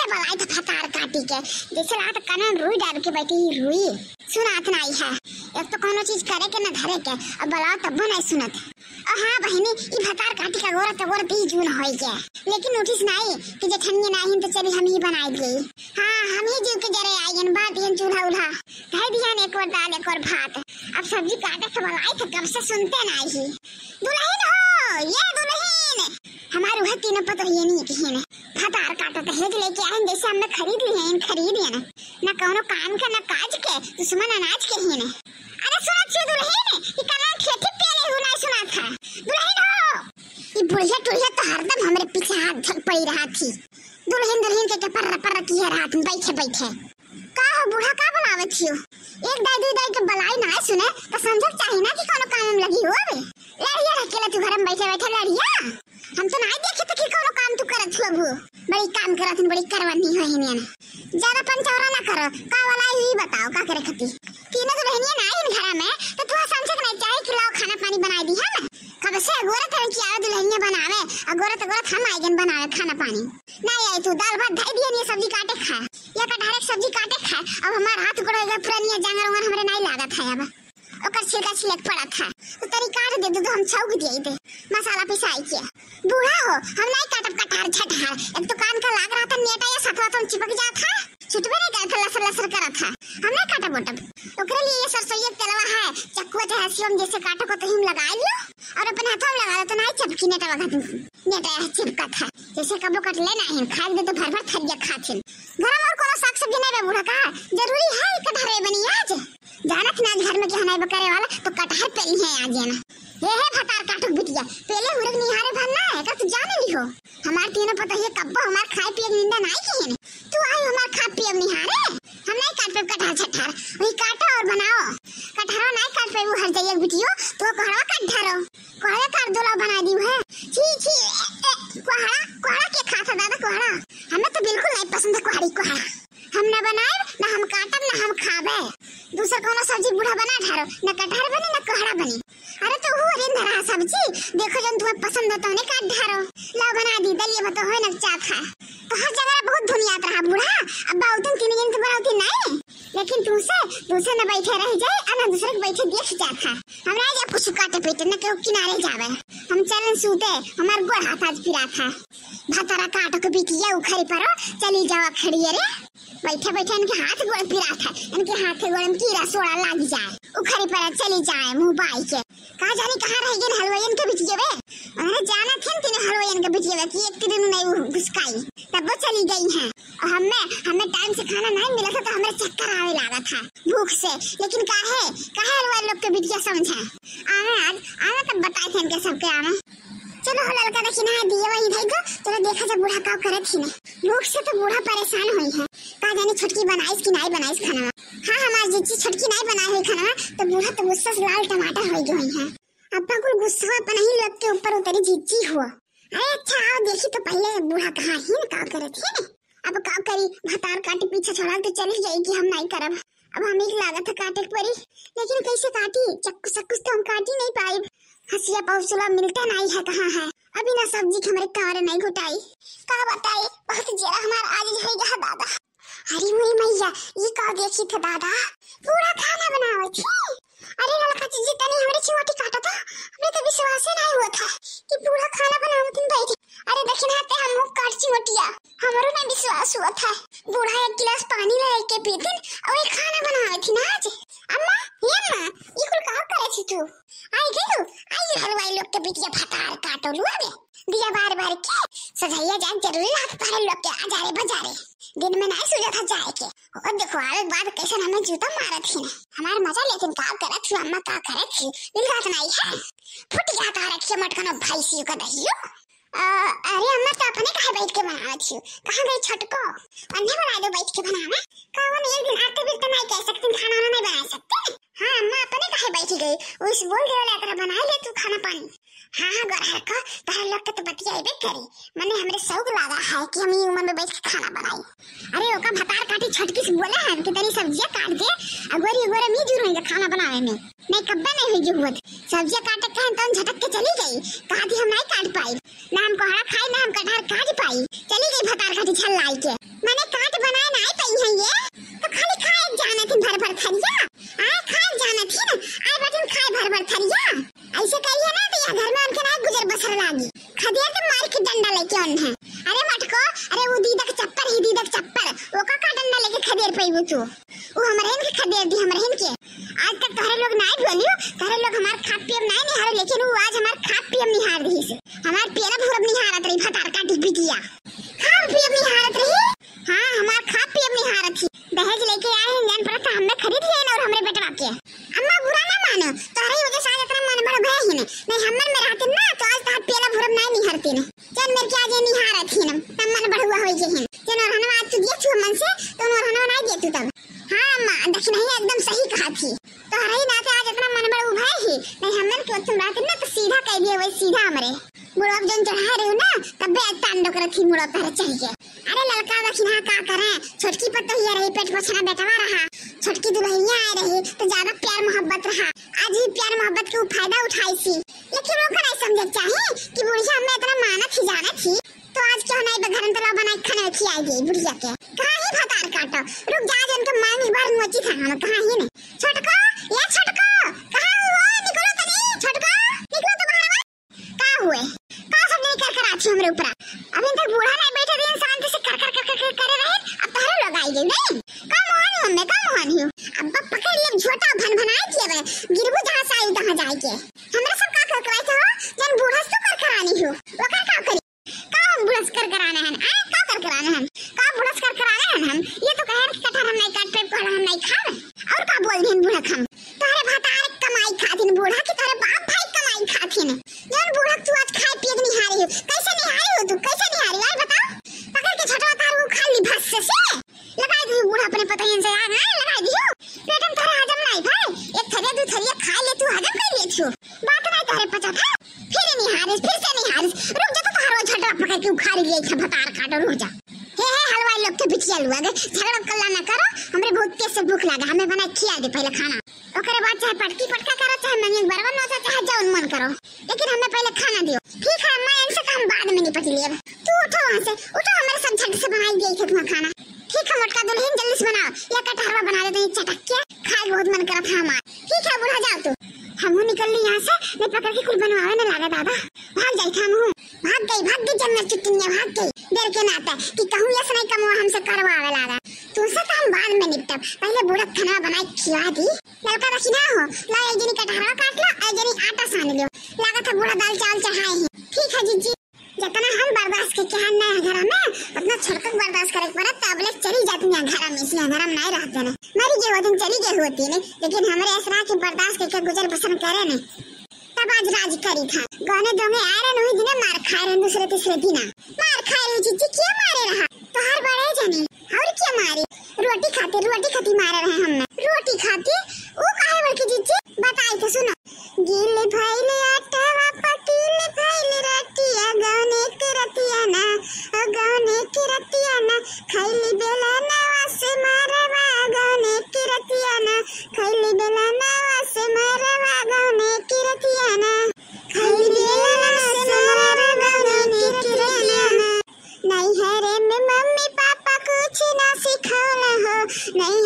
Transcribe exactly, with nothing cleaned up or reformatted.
बलाइत भतार काटी के, जैसे लागत कान में रुई डाल के बैठी ही रुई। सुनात नाई है, एक तो कौनो चीज करे के न धरे के, अब बलाओ तब्बो नहीं सुनत। और हाँ बहिनी, ई भतार काटी का गोरत गोरत ही जून होई के, लेकिन उठिस नाई कि जेठनिया नाहिन तो चली हम ही बनाई दिए। हाँ, हम ही जीव के जरे आइगन, बात यन चूल्हा उल्हा धई दिहन, एक और दाल एक और भात। अब सब्जी काटे के बलाइत कब से सुनते नाई ही। दुलहिन हो, ये दुलहिन, हमार उहे तीनों पतोहिए नहीं किहिन। भतार काटत हेज लेके आहिन, जैसे हमने खरीद लिहिन, खरीद लिहिन। ना कौनो काम के, ना काज के, दुश्मन अनाज के हिन। अरे सुनत छियो दुलहिन, ई कना ठेठी पेले हु ना सुनात है। दुलहिन हो, ई बुढ़िया टुढ़िया तो हरदम हमरे पीछे हाथ धर पड़ी रहत ही। दुलहिन दुलहिन के, के पर्र पर्र किहे रहत ही, बैठे बैठे। का हो बूढ़ा, का बनावत हियो? एक दाई दुई दाई के बलाई ना सुने, तो समझक चाही ना कि कौनो काम में लगी हो। अबे लड़िया रखेला तू घर में बैठे बैठे लड़िया। हम तो नाई देखे थे कि कौनो काम तू करत हो अबू। बड़ी काम करत हन, बड़ी करवनी हो हिनियन। ज्यादा पंचौरा ना करो, का वाला ही बताओ, का करे खती? तीनों तो बहनिया ना आइन घरा में, तो तू समझक नहीं चाहे कि लाओ खाना पानी बनाई दी हम। कब से अगोरत है कि आवे दुलहिनिया बनावे, अगोरत अगोरत हम आइगन बनावे खाना पानी। नाई आई तू, दाल भात धई दिहन, ये सब्जी काटे खाए, या कटहरे के सब्जी काटे खाए। अब हमार हाथ गोड़ हो गया, पुरानिया जांगर उंगर हमरे नाई लागत है अब। ओकर छिलका छिलक पड़त है, तो तनी काट दे, तो हम छौंक दिए दे मसाला पिसाई के। बूढ़ा हो, हम नाई काटब कटहर छटहर, एक तो कान का लाग रहत है नेटा या सथवा तो चिपक जात है, छुटबे नहीं करत है, लसर लसर करत है, हम नाई काटब ओटब। ओकरे लिए ये सरसोईया के तेलवा है, चक्कू चाहे हसिया में जैसे काटो को तो हिम लगा लियो और अपने हाथों में लगा लो तो नाई चपकी नेटा वगैरह। नेटा चिपकत है, जैसे कबो कटले नाहिन, खाए दे तो भर भर थरिया खाथिन। घर में और कोनो साग सब्जी नहीं बा बूढ़ा का? जरूरी है ई कटहरे बनी आज? जानत ना घर में केहू नहीं बा करे वाला, तो कटहर पेली है आज ये ना। हे हे भतार काटो बिटिया, पेले हुरग निहारे भर ना है का, तू जाने ली हो? हमार तीनों पतोहिए कब्बो हमार खाए पिए के निंदा नाई किहिन। तू आई हमार खा पिए निहारे, हम नहीं काट पे कटहर छटहर, वही काटो और बनाओ। कटहरा नहीं काट पे वो हर जाइए बिटियो, तो कोहड़ा काट धरो। कोहड़ा काट दोला बनाई दी है। छी, छी, ए, ए, कोहड़ा, कोहड़ा के खाता दादा कोहड़ा? हमें तो बिल्कुल नहीं पसंद है कोहड़ी कोहड़ा। हम ना बनाएब, ना हम काटब, ना हम खाबे। दूसर कौनो सब्जी बूढ़ा बना ढारो, ना कटहर बनी, ना कोहड़ा बनी। अरे तो वो रिन धरा सब्जी, देखो जौन तुम्हें पसंद हो तौने काट ढारो। लाओ बना दी, दलिया में तो होए ना चाप है। तो हर जगह बहुत धुनियात रहा बूढ़ा, अब बाउतन तीन दिन तो बनाउती नहीं। लेकिन तुमसे, तुमसे न बैठे रह जाए, और न दूसरे के बैठे देख जात है। हमरा जा कुछ काटे पीटे, न केहू किनारे जावे। हम चलन सूते, हमार गोड़ हाथ आज पिरात है। भतारा काटो के बिटिया उखरी परो, चली जावा खड़िए रे। बैठे बैठे इनके हाथ गोड़ पिरात है, इनके हाथ गोड़ में कीड़ा सोड़ा लाग जाए, उखरी परो चली जाए मुंह बाई के। का जानी कहाँ रह गए हलवाइयन के बिटिया वे। अरे जाना थे तीन हलवाइयन के बिटिया वे कि एक दिन नहीं घुसकाई, तब वो चली गई हैं। और हमें, हमें टाइम से खाना नहीं मिला था तो हमें चक्कर आवे लागा था भूख से। लेकिन काहे, काहे हलवाई लोग के बिटिया समझे? आवे आज, आवे तब बताए थे इनके सबके आवे। चलो हो ललका देखी ना दिए वही भाई को, चलो देखा जब बूढ़ा का करत ही ना। भूख से तो बूढ़ा परेशान हुई है, का जाने छोटकी बनाइस कि नहीं बनाइस खाना। हाँ हमार जिज्जी छोटकी नहीं बनाए हुई खाना, तो बूढ़ा तो गुस्सा से लाल टमाटर हो गए हुई है। अब कुल गुस्सा अपन ही लोग के ऊपर उतरी जिज्जी हुआ। अरे अच्छा आओ देखी तो पहले बूढ़ा कहाँ ही का करत है। अब का करी, भतार काटी पीछे छोड़ा के चली जाई कि हम नहीं करब। अब हमें एक लागत है काटे के पड़ी, लेकिन कैसे काटी? चक्कू सक्कू से तो हम काटी नहीं पाई। हसिया पहुँचला मिलता नहीं है, कहाँ है? अभी ना सब्जी के हमारे कार नहीं घुटाई। का बताई, बहुत जरा हमार आज हो गया दादा। अरे मोरी मैया, ये का देखी थे दादा? बूढ़ा खाना बनावत है। अरे ललका जिज्जी तनी हमरे चिमटी काटा था, हमरे तो विश्वास ही नहीं हुआ था कि बूढ़ा खाना बनावत दिन बैठे। अरे दक्षिण हाथे हम मुंह काट चिमटिया, हमरो नहीं विश्वास हुआ था। बूढ़ा एक गिलास पानी लेके पीतिन और ये खाना बनावत थी ना आज। अम्मा, ये अम्मा, ये कुल का करे थी तू? आई गई तू, आई हलवाई लोग के बिटिया भतार काटो लुआ दे। दिया बार बार के सजैया जाए जरूरी लागत तोहरे लोग के अजारे बजारे। दिन में नहीं सूझा था जाए के। और देखो आवे के बाद कैसन हमें जूता मारत ही ना। हमार मजा लेकिन का करत ही अम्मा, का करत ही? मिल बात नहीं है। फुट गया तोहरा के मटकनो भैंसियों का दहियो। अ, अरे अम्मा तो अपने काहे बैठ के बनावत ही? कहाँ गई छोटको? अन्ने बना दो बैठ के बनावे। कौन एक दिन आते भी तो नहीं कह सकते, खाना वाना नहीं बना सकते। हाँ अम्मा, अपने काहे बैठी गई? उस बोल देवला एकरा बनाए ले तू खाना पानी। हाँ हाँ, गोरहर को तोहरे लोग के तो बतियाइबे करी, मने हमरे शौक लागा है कि हम ई उम्र में बैठ के खाना बनाई। अरे ओका भतार काटी छोटकी से बोले हैं कि तनी सब्जिया काट दे, अगोरी अगोरी मी जुर होइगा खाना बनावे में। नहीं कब्बे नहीं हुई जरूरत। सब्जिया काटे कहें तो झटक के चली गई, कहा थी हम नहीं काट पाई, ना हम कोहड़ा खाई ना हम कटहर काट पाई। चली गई भतार काटी छल्लाई के। मने काट बनाए ना आई पाई है ये, तो खाली खाए जाना थी भर भर थरिया। आए खाए जाना थी ना, आए बटिन खाए भर भर थरिया। ऐसे करिए ना तो यह घर में उनके ना गुजर बसर लागी। खदेर तो मार के डंडा लेके उन है। अरे मटको, अरे वो दीदक चप्पर ही दीदक चप्पर, वो का का डंडा लेके खदेर पैबू तू? वो हमरहिन के खदेर दी, हमरहिन के। आज तक तोहरे लोग नाई बोलियो, तोहरे लोग हमार खाब पियब नाई निहारे, लेकिन वो आज हमार खाब पियब निहार रही से। हमार पियब भूरब निहारत रही भतार काटी बिटिया। खाब पियब निहारत रही। हाँ, हमार खाब पियब निहारत ही। दहेज लेके आए हैं, जान पड़त हमने खरीद लिए और हमरे बेटवा के। अम्मा बुरा ना मानो, तोहरे ही वजह से आज इतना मन बढ़ गया ही ने। नहीं हमन में रहते ना तो आज तोहर पियला भूरब नाई निहारती ने। जन मेर के आज ये निहारत ही न, तब मन बढ़ुआ होई गए हैं। जन और हनवा आज तू दिया छुआ मन से, तो और हनवा नाई दिया तू तब। हाँ अम्मा, दक्षिणहिया एकदम सही कहा थी। तोहरे ही नाते आज इतना मन बढ़ उभा ही। नहीं हमन के तुम रहते ना तो सीधा कह दिए वही सीधा हमरे। मुड़वा जन चढ़ा रहे हो ना, तब भी आज तांडव करत ही मुड़वा तोहरे चाहिए। अरे ललका दक्षिणा का करे, छोटकी पतोहिया रही, पेट पोछना बेटवा रहा, छोटकी दुल्हनिया आए रही, तो ज्यादा प्यार मोहब्बत रहा। आज भी प्यार मोहब्बत के उ फायदा उठाई सी, लेकिन ओकर नहीं समझे के चाही कि बुढ़िया हमें इतना मानत ही जानत ही, तो आज क्यों नहीं बघरन तला बना के खाना खियाई दी बुढ़िया के। कहाँ ही भतार काटो, रुक जा, आज उनके मांग भर नोची था हम, कहाँ ही नहीं। छोटको, या छोटको, कहाँ हो? निकलो तनी, छोटको, निकलो तो बाहर। का हुए? का सब नहीं कर कर आछी हमरे ऊपर? अभी तक बूढ़ा नहीं बैठे दिन शांति से कर कर कर कर कर करे रहे, अब तोहरे लोग आई गई नहीं। का मोहन हूँ मैं, का मोहन हूँ? अब पकड़ ले झोटा भन भनाए दिए बे, गिरबू जहाँ से आई तहाँ जाए के। हमरा सब का कर कराए थे हो? जन बूढ़ा से कर करानी हूँ, वो कर का करी? का हम बूढ़ा से कर कराने हैं? आए का कर कराने हैं? का बूढ़ा से कर कराने हैं हम? ये तो कहे कि कटहर हम नहीं काट पे, कोहड़ा हम नहीं खावे। और का बोल दिन बूढ़ा हम? तोहरे भतार कमाई खातिन बूढ़ा कि तोहरे बाप भाई कमाई खातिन? जौन बूढ़ा तू आज खाए पिए के निहारी हो, कैसे निहारी हो तू, कैसे निहारी हो, यार बताओ। पकड़ के झटवा तार वो खा ली भस से, से। लगाई दी बूढ़ा अपने पतोहियन से आग, आए लगाई दी हो। पेट में तोहरे हजम नहीं भाई, एक थरिया दू थरिया खा ले तू, हजम कर ले तू। बात नहीं तोहरे पचा था, फिर निहारिस, फिर से निहारिस। रुक जा तो तोहरे वो झटवा पकड़ के उखाड़ लिए था भतार काटो, रुक जा। हे, हे, हलवाई लोग के बिटिया लोग, झगड़ा कल्ला ना करो, हमरे बहुत तेज से भूख लागा, हमें बना खिया दे पहले खाना, ओकरे बाद चाहे पटकी पटका करो, चाहे मंगे बरवन नोचा, चाहे जौन मन करो, लेकिन हमें पहले खाना दियो। ठीक है अम्मा, इनसे तो हम बाद में निपट लेब। तू उठो वहाँ से, उठो, हमरे सब झट से बनाई दिए थे तुम्हारा खाना। ठीक है मोटका दुल्हन, जल्दी से बनाओ, या कटहरवा बना दे, चटक के खाए बहुत मन करत है हमार। ठीक है बूढ़ा, जाओ तू, हमहू निकल ली यहाँ से, नहीं पकड़ के कुल बनवावे न लागा दादा। भाग जाई था हमहू। भाग गई, भाग गई जंगल चुटकिनिया, भाग गई। डर के नाता कि कहूँ यस नहीं कमवा हमसे करवावे लागा। तुमसे तो हम बाद में निपटब, पहले बूढ़ा खाना बनाए खिला दी। ललका दक्षिणा हो, ला एक जनी कटहरवा काट लो, एक जनी आटा सान लियो। लागत है बूढ़ा दाल चावल चढ़ाए हैं। ठीक है जीजी, जितना हम बर्दाश्त के, के हैं नया घर में, उतना छोटका बर्दाश्त करे के पड़त, तब ले चली जाती हैं घर में, इसलिए घर में नहीं रहते हैं। मरी गई वो दिन चली गई होती ने, लेकिन हमरे ऐसा रहा कि बर्दाश्त करके गुजर बसर करे ने। तब आज राज करी था। गहने दोंगे आए रहे, वही दिने मार खाए रहे, दूसरे तीसरे दिना। मार खाए रहे जीजी, क्या मारे रहा? तोहार बड़े जने। और क्या मारे? रोटी खातिर, रोटी खातिर मारे रहे हमने। रोटी खातिर? ऊ काहे बड़की जीजी? बताई तो सुनो। गील भइल आटवा, पकील भइल रोटिया, गौने के रतिया ना, ओ गौने के रतिया ना, खैली बेला नवा से मारवा, गौने के रतिया ना, खैली बेला नवा से मारवा, गौने के रतिया ना, खैली बेला नवा से मारवा, गौने के रतिया ना। नैहरे में मम्मी पापा कुछ ना सिखौला हो, नहीं